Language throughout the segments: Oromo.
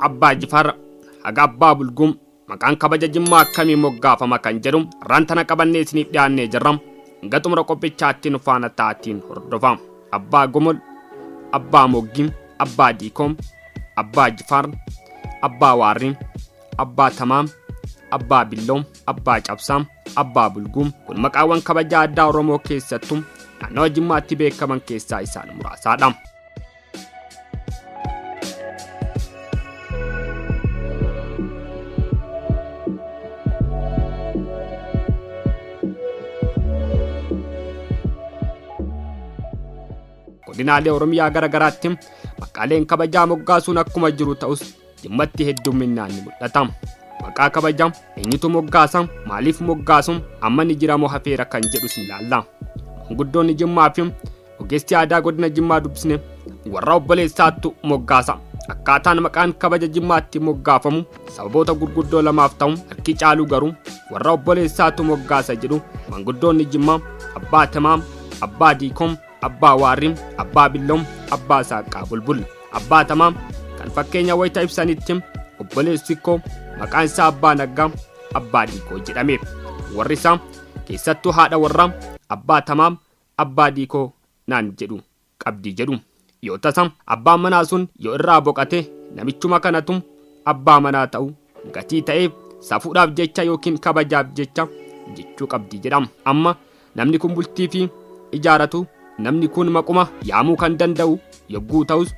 Abbaa Jifaar haga Abbaa Bulguu maqaan kabaja Jimmaa akkamii moggaafama kan jedhu har'aan tana qabannee isiniif dhiyaannee jirra. Hanga xumura qophichaatti nu faana ta'aatiin hordofa. Abbaa Gomol, Abbaa Moggii, Abbaa Diikoom, Abbaa Jifaar, Abbaa Waarrii, Abbaa Tamaam, Abbaa Billoo, Abbaa Cabsaa, Abbaa Bulguu kun maqaawwan kabaja addaa Oromoo keessattuu naannawa Jimmaatti beekaman keessaa isaan muraasaadha. Godinaalee Oromiyaa gara garaatti maqaaleen kabajaa moggaasuun akkuma jiru ta'us Jimmatti heddumminaan ni mul'ata. Maqaa kabajaa eenyutu moggaasa, maaliif moggaasu, amma ni jira moo hafeera kan jedhus ni ilaalla. Manguddoonni Jimmaa fi ogeessi aadaa godina Jimmaa dubbisne warra obboleessaattu moggaasa. Akkaataan maqaan kabaja Jimmaatti moggaafamu sababoota gurguddoo lamaaf ta'u harki caalu garuu warra obboleessaatu moggaasa jedhu manguddoonni Jimmaa Abbaa Tamaam, Abbaa Diikoom, Abbaa Waarrii, Abbaa Billoom, Abbaa Saaqqaa Bulbul. Abbaa Tamaam kan fakkeenya wayita ibsanitti obboleessi koo maqaan isaa Abbaa Naggaa, Abbaa Diikoo jedhame. Warri isaa keessattuu haadha warraa Abbaa Tamaam, Abbaa Diikoo naan jedhu qabdi jedhu. Yoo tasa abbaan manaa sun yoo irraa boqate namichuma kanatu abbaa manaa ta'u gatii ta'eef safuudhaaf jecha yookiin kabajaaf jecha jechuu qabdi jedha. Amma namni kun bultii fi ijaaratu namni kun maquma yaamuu kan danda'u yogguu ta'us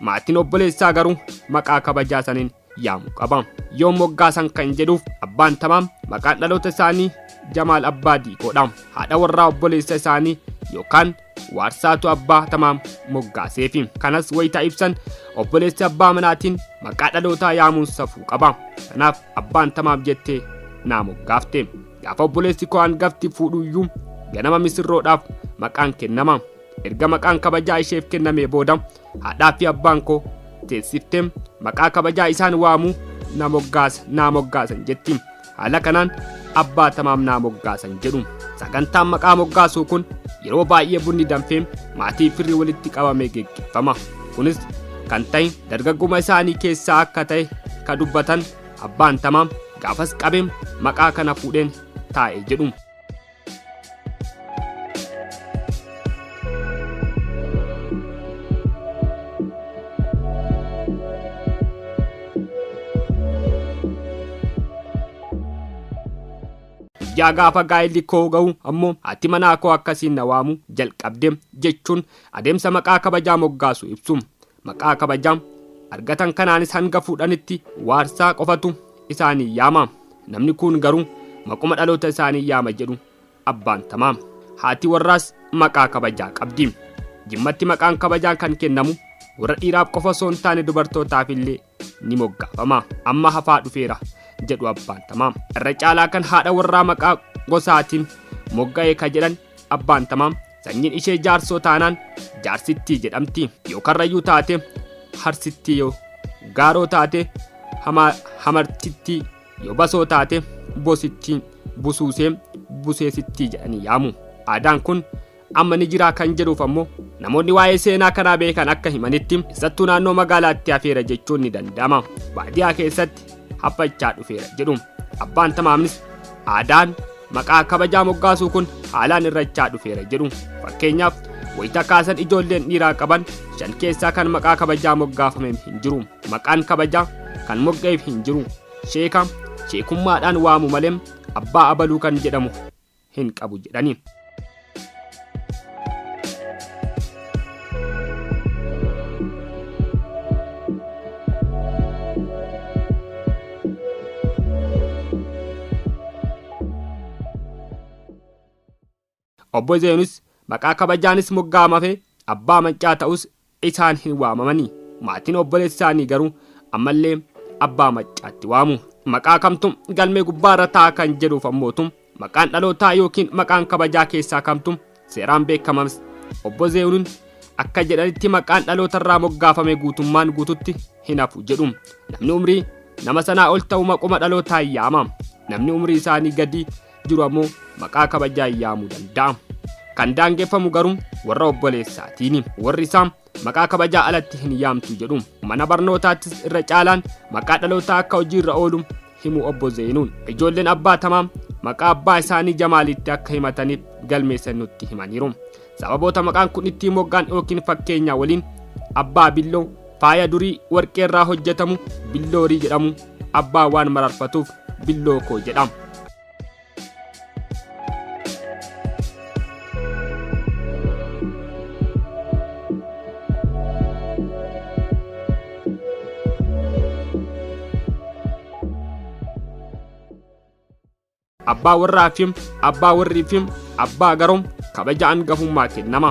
maatiin obboleessaa garuu maqaa kabajaa saniin yaamuu qaba. Yoo moggaasan kan jedhuuf abbaan Tamaam maqaan dhaloota isaanii Jamaal Abbaa Diikoodha. Haadha warraa obboleessa isaanii yookaan waarsaatu Abbaa Tamaam moggaaseefi. Kanas wayita ibsan obboleessi abbaa manaatiin maqaa dhalootaa yaamuun safuu qaba. Kanaaf abbaan Tamaam jettee naa moggaafte. Gaafa obboleessi koo hangafti fuudhuyyuu ganama misirroodhaaf maqaan kennama. Erga maqaan kabajaa isheef kennamee booda haadhaa fi abbaan koo teessiftee maqaa kabajaa isaan waamu na moggaasa naa moggaasan jetti. Haala kanaan Abbaa Tamaam naa moggaasan jedhu. Sagantaan maqaa moggaasuu kun yeroo baay'ee bunni danfee maatii firri walitti qabamee geggeeffama. Kunis kan ta'e dargagguma isaanii keessaa akka ta'e ka dubbatan Abbaan Tamaam gaafas qabee maqaa kana fuudheen taa'e jedhu. Guyyaa gaafa gaa'elli koo ga'u ammoo haati manaa koo akkasiin na waamu jalqabde jechuun adeemsa maqaa kabajaa moggaasu ibsu. Maqaa kabajaa argatan kanaanis hanga fuudhanitti waarsaa qofatu isaanii yaama. Namni kuun garuu maquma dhaloota isaanii yaama jedhu abbaan Tamaam. Haati warraas maqaa kabajaa qabdi. Jimmatti maqaan kabajaa kan kennamu warra dhiiraaf qofa osoo hin taane dubartootaaf illee ni moggaafama. Amma hafaa dhufeera jedhu abbaan Tamaam. Irra caalaa kan haadha warraa maqaa gosaatiin mogga'e ka jedhan abbaan Tamaam sanyiin ishee jaarsoo taanaan jaarsittii jedhamti. Yoo karrayyuu taate harsittii, yoo gaaroo taate hamartittii, yoo basoo taate bosittii, busuusee buseesittii jedhanii yaamu. Aadaan kun amma ni jiraa kan jedhuuf ammoo namoonni waa'ee seenaa kanaa beekan akka himanitti keessattuu naannoo magaalaatti hafeera jechuun ni danda'ama. Baadiyaa keessatti haphachaa dhufeera jedhu. Abbaan Tamaamnis aadaan maqaa kabajaa moggaasuu kun haalaan irrachaa dhufeera jedhu. Fakkeenyaaf wayita kaasan ijoolleen dhiiraa qaban 5 keessaa kan maqaa kabajaa moggaafameef hin jiru. Maqaan kabajaa kan mogga'eef hin jiru. Sheeka sheekummaadhaan waamu malee abbaa abaluu kan jedhamu hin qabu jedhani. Obbo Zeenus maqaa kabajaanis moggaamafe abbaa maccaa ta'us isaan hin waamamani. Maatiin obboleessa isaanii garuu ammallee abbaa maccaatti waamu. Maqaa kamtu galmee gubbaarra taa'a kan jedhuuf ammootu maqaan dhalootaa yookiin maqaan kabajaa keessaa kamtu seeraan beekamamis. Obbo Zeenuun akka jedhanitti maqaan dhalootarraa moggaafame guutummaan guututti hin hafu jedhu. Namni umrii nama sanaa ol ta'u maquma dhalootaa yaama. Namni umrii isaanii gadi jiru ammoo maqaa kabajaa yaamuu danda'a. Kan daangeffamu garuu warra obboleessaatiini. Warri isaa Maqaa kabajaa alatti hin yaamtu jedhu. Mana barnootaattis irra caalaan maqaa dhalootaa akka hojiirra oolu himu obbo Zeenuun. Ijoolleen abbaa Tamaam maqaa abbaa isaanii Jamaalitti akka himataniif galmeessan nutti himaniiru. Sababoota maqaan kun ittiin moggaan yookiin fakkeenyaa waliin abbaa billoo faaya durii warqeerraa hojjetamu billoorii jedhamu abbaa waan mararfatuuf billoo koo jedhama. Abbaa warraa fi abbaa warrii fi abbaa garoom kabaja hangafummaa kennama.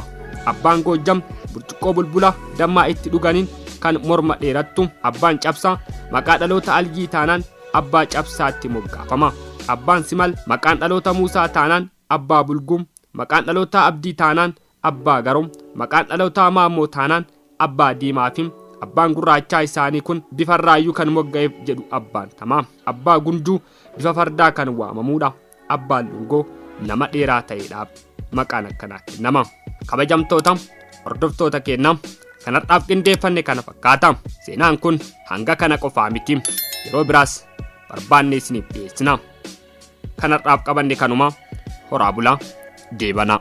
Abbaan Goojjam burcuqqoo bulbula dammaa itti dhuganiin kan morma dheerattu. Abbaan cabsaa maqaa dhaloota Aliyii taanaan abbaa cabsaatti moggaafama. Abbaan Simal maqaan dhaloota Muusaa taanaan abbaa Bulgum, maqaan dhalootaa Abdii taanaan abbaa Garoom, maqaan dhalootaa Maammoo taanaan abbaa Diimaa fi abbaan gurraachaa isaanii kun bifarraayyuu kan mogga'eef jedhu abbaan Tamaam. Abbaa Gunduu bifa fardaa kan waamamuudha. Abbaan Lungoo nama dheeraa ta'eedhaaf maqaan akkanaa kennama. Kabajamtoota hordoftoota keenya kan har'aaf qindeeffanne kana fakkaata. Seenaan kun hanga kana qofaa miti. Yeroo biraas barbaanne isiniif dhiyeessina. Kan har'aaf qabanne kanuma horaa bulaa deebanaa.